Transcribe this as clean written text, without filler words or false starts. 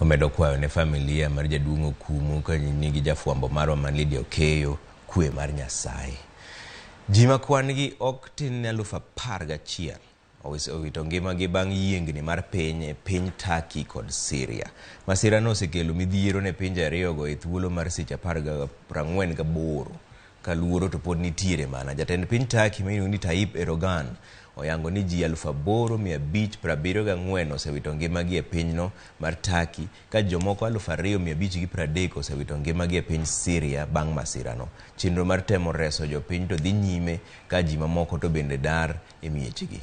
Omedo kwayo ne familia mar jaduong' Okumu ka nigi jafwambo marwa ma Lydia Okeyo kwe mar Nyasaye. Ji ma kwan gi ok tin ne 11,000 owito ngimagi bang' yiengni mar piny e piny Turkey kod Syria. Masirano osekelo midhiero ne pinje ariyogo e thuolo mar seche 48 ka luoro to pod nitiere mana. Jatend piny Turkey ma iluongo ni Tayyip Erdogan oyango ni ji 8,574 osewito ngimagi e pinyno mar Turkey ka jomoko 2,530 osewito ngimagi e piny Syria bang' masirano. Chenro mar temo reso jopiny to dhi nyime ka ji mamoko to bende dar e miechgi.